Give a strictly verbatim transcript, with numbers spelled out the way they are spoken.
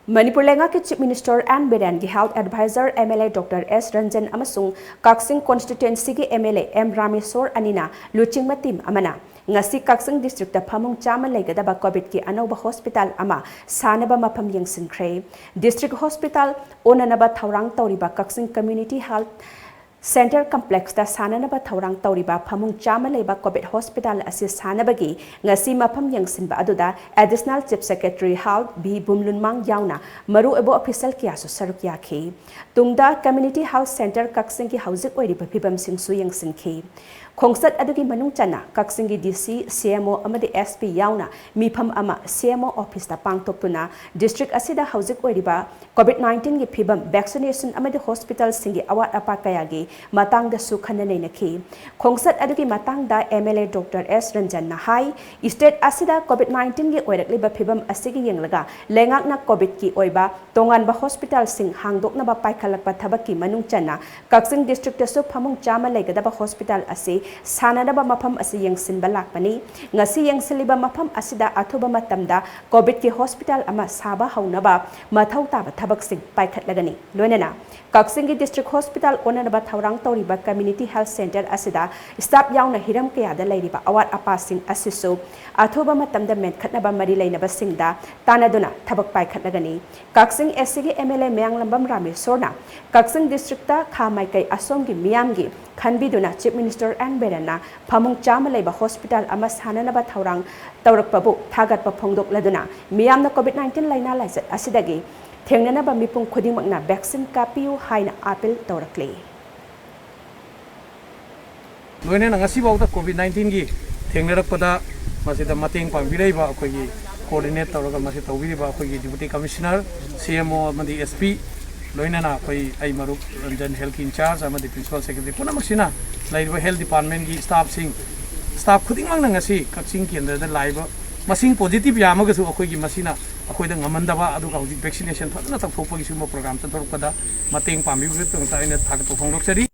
ꯃꯅꯤꯄꯨꯔ ꯂꯩꯉꯥꯛꯀꯤ Chief Minister N ꯕꯤꯔꯦꯟꯒꯤ Health Advisor MLA Doctor S Ranjan ꯑꯃꯁꯨꯡ ꯀꯛꯆꯤꯡ constituencyꯒꯤ MLA M Rameshwor ꯑꯅꯤꯅ ꯂꯨꯆꯤꯡꯕ team ꯑꯃꯅ ꯉꯁꯤ ꯀꯛꯆꯤꯡ districtꯇ ꯐꯃꯨꯡ ꯆꯥꯝꯃ ꯂꯩꯒꯗꯕ COVIDꯀꯤ ꯑꯅꯧꯕ hospital ꯑꯃ ꯁꯥꯅꯕ ꯃꯐꯝ ꯌꯦꯡꯁꯤꯟꯈ꯭ꯔꯦ꯫ District hospital ꯑꯣꯟꯅꯅꯕ ꯊꯧꯔꯥꯡ ꯇꯧꯔꯤꯕ ꯀꯛꯆꯤꯡ Community Health Center complexꯇ ꯁꯥꯅꯅꯕ ꯊꯧꯔꯥꯡ ꯇꯧꯔꯤꯕ ꯐꯃꯨꯡ ꯆꯥꯝꯃ ꯂꯩꯕ COVID hospital ꯑꯁꯤ ꯁꯥꯅꯕꯒꯤ ꯉꯁꯤ ꯃꯐꯝ ꯌꯦꯡꯁꯤꯟꯕ ꯑꯗꯨꯗ Additional Chief Secretary Health V Vumlunmang ꯌꯥꯎꯅ ꯃꯔꯨꯑꯣꯏꯕ official ꯀꯌꯥꯁꯨ ꯁꯔꯨꯛ ꯌꯥꯈꯤ꯫ ꯇꯨꯡꯗ Community Health Center ꯀꯛꯆꯤꯡꯒꯤ ꯍꯧꯖꯤꯛ ꯑꯣꯏꯔꯤꯕ ꯐꯤꯕꯝꯁꯤꯡꯁꯨ ꯌꯦꯡꯁꯤꯟꯈꯤ꯫ ꯈꯣꯡꯆꯠ ꯑꯗꯨꯒꯤ ꯃꯅꯨꯡ ꯆꯟꯅ ꯀꯛꯆꯤꯡꯒꯤ DC, CMO ꯑꯃꯗꯤ SP ꯌꯥꯎꯅ ꯃꯤꯐꯝ ꯑꯃ CMO officeꯇ ꯄꯥꯡꯊꯣꯛꯇꯨꯅ district ꯑꯁꯤꯗ ꯍꯧꯖꯤꯛ ꯑꯣꯏꯔꯤꯕ COVID nineteen ꯒꯤ ꯐꯤꯕꯝ, vaccination ꯑꯃꯗꯤ hospitalꯁꯤꯡꯒꯤ ꯑꯋꯥꯠ ꯑꯄꯥ ꯀꯌꯥꯒꯤ ꯃꯇꯥꯡꯗꯁꯨ ꯈꯟꯅ ꯅꯩꯅꯈꯤ꯫ ꯈꯣꯡꯆꯠ ꯑꯗꯨꯒꯤ ꯃꯇꯥꯡꯗ MLA Doctor S ꯔꯟꯖꯟꯅ ꯍꯥꯏ, state ꯑꯁꯤꯗ COVID nineteen ꯒꯤ ꯑꯣꯏꯔꯛꯂꯤꯕ ꯐꯤꯕꯝ ꯑꯁꯤꯒꯤ ꯌꯦꯡꯂꯒ ꯂꯩꯉꯥꯛꯅ COVIDꯀꯤ ꯑꯣꯏꯕ ꯇꯣꯉꯥꯟꯕ hospitalꯁꯤꯡ ꯍꯥꯡꯗꯣꯛꯅꯕ ꯄꯥꯏꯈꯠꯂꯛꯄ ꯊꯕꯛꯀꯤ ꯃꯅꯨꯡ ꯆꯟꯅ ꯀꯛꯆꯤꯡ districtꯇꯁꯨ ꯐꯃꯨꯡ ꯆꯥꯝꯃ ꯂꯩꯒꯗꯕ hospital ꯑꯁꯤ ꯁꯥꯅꯅꯕ ꯃꯐꯝ ꯑꯁꯤ ꯌꯦꯡꯁꯤꯟꯕ ꯂꯥꯛꯄꯅꯤ꯫ ꯉꯁꯤ ꯌꯦꯡꯁꯤꯜꯂꯤꯕ ꯃꯐꯝ ꯑꯁꯤꯗ ꯑꯊꯨꯕ ꯃꯇꯝꯗ COVIDꯀꯤ hospital ꯑꯃ ꯁꯥꯕ ꯍꯧꯅꯕ ꯃꯊꯧ ꯇꯥꯕ ꯊꯕꯛꯁꯤꯡ ꯄꯥꯏꯈꯠꯂꯒꯅꯤ꯫ ꯂꯣꯏꯅꯅ ꯀꯛꯆꯤꯡꯒꯤ district hospital ꯑꯣꯟꯅꯅꯕ ꯊꯧꯔꯥꯡ ꯇꯧꯔꯤꯕ Community Health Center ꯑꯁꯤꯗ staff ꯌꯥꯎꯅ ꯍꯤꯔꯝ ꯀꯌꯥꯗ ꯂꯩꯔꯤꯕ ꯑꯋꯥꯠ ꯑꯄꯥꯁꯤꯡ ꯑꯁꯤꯁꯨ ꯑꯊꯨꯕ ꯃꯇꯝꯗ ꯃꯦꯟꯈꯠꯅꯕ ꯃꯔꯤ ꯂꯩꯅꯕꯁꯤꯡꯗ ꯇꯥꯟꯅꯗꯨꯅ ꯊꯕꯛ ꯄꯥꯏꯈꯠꯂꯒꯅꯤ꯫ ꯀꯛꯆꯤꯡ ACꯒꯤ MLA ꯃꯌꯥꯡꯂꯝꯕꯝ ꯔꯥꯃꯦꯁꯣꯔꯅ ꯀꯛꯆꯤꯡ districtꯇ ꯈꯥ ꯃꯥꯏꯀꯩ ꯑꯁꯣꯝꯒꯤ ꯃꯤꯌꯥꯝꯒꯤ ꯈꯟꯕꯤꯗꯨꯅ Chief Minister N ꯕꯤꯔꯦꯟꯅ ꯐꯃꯨꯡ ꯆꯥꯝꯃ ꯂꯩꯕ hospital ꯑꯃ ꯁꯥꯅꯅꯕ ꯊꯧꯔꯥꯡ ꯇꯧꯔꯛꯄꯕꯨ ꯊꯥꯒꯠꯄ ꯐꯣꯡꯗꯣꯛꯂꯗꯨꯅ ꯃꯤꯌꯥꯝꯅ COVID nineteen ꯂꯥꯏꯅꯥ ꯂꯥꯏꯆꯠ ꯑꯁꯤꯗꯒꯤ ꯊꯦꯡꯅꯅꯕ ꯃꯤꯄꯨꯝ ꯈꯨꯗꯤꯡꯃꯛꯅ vaccine ꯀꯥꯞꯄꯤꯌꯨ ꯍꯥꯏꯅ appeal ꯇꯧꯔꯛꯂꯤ꯫ ꯂꯣꯏꯅꯅ ꯉꯁꯤꯐꯥꯎꯗ COVID nineteenꯒꯤ ꯊꯦꯡꯅꯔꯛꯄꯗ ꯃꯁꯤꯗ ꯃꯇꯦꯡ ꯄꯥꯡꯕꯤꯔꯛꯏꯕ ꯑꯩꯈꯣꯏꯒꯤ coordinate ꯇꯧꯔꯒ ꯃꯁꯤ ꯇꯧꯕꯤꯔꯤꯕ ꯑꯩꯈꯣꯏꯒꯤ Deputy Commissioner, CMO ꯑꯃꯗꯤ SP, ꯂꯣꯏꯅꯅ ꯑꯩꯈꯣꯏ ꯑꯩ ꯃꯔꯨꯞ ꯔꯟꯖꯟ health in charge ꯑꯃꯗꯤ Principal Secretary ꯄꯨꯝꯅꯃꯛꯁꯤꯅ ꯂꯩꯔꯤꯕ health departmentꯀꯤ staffꯁꯤꯡ, staff ꯈꯨꯗꯤꯡꯃꯛꯅ ꯉꯁꯤ ꯀꯛꯆꯤꯡ ꯀꯦꯟꯗ꯭ꯔꯗ ꯂꯥꯛꯏꯕ ꯃꯁꯤꯡ positive ꯌꯥꯝꯃꯒꯁꯨ ꯑꯩꯈꯣꯏꯒꯤ ꯃꯁꯤꯅ ꯑꯩꯈꯣꯏꯗ ꯉꯝꯍꯟꯗꯕ ꯑꯗꯨꯒ ꯍꯧꯖꯤꯛ vaccination ꯐꯖꯅ ꯇꯧꯊꯣꯛꯄꯒꯤ ꯁꯤꯒꯨꯝꯕ program ꯆꯠꯊꯣꯔꯛꯄꯗ ꯃꯇꯦꯡ ꯄꯥꯡꯕꯤꯕꯒꯤꯗꯃꯛꯇ ꯑꯩꯅ ꯊꯥꯒꯠꯄ ꯐꯣꯡꯗꯣꯛꯆꯔꯤ꯫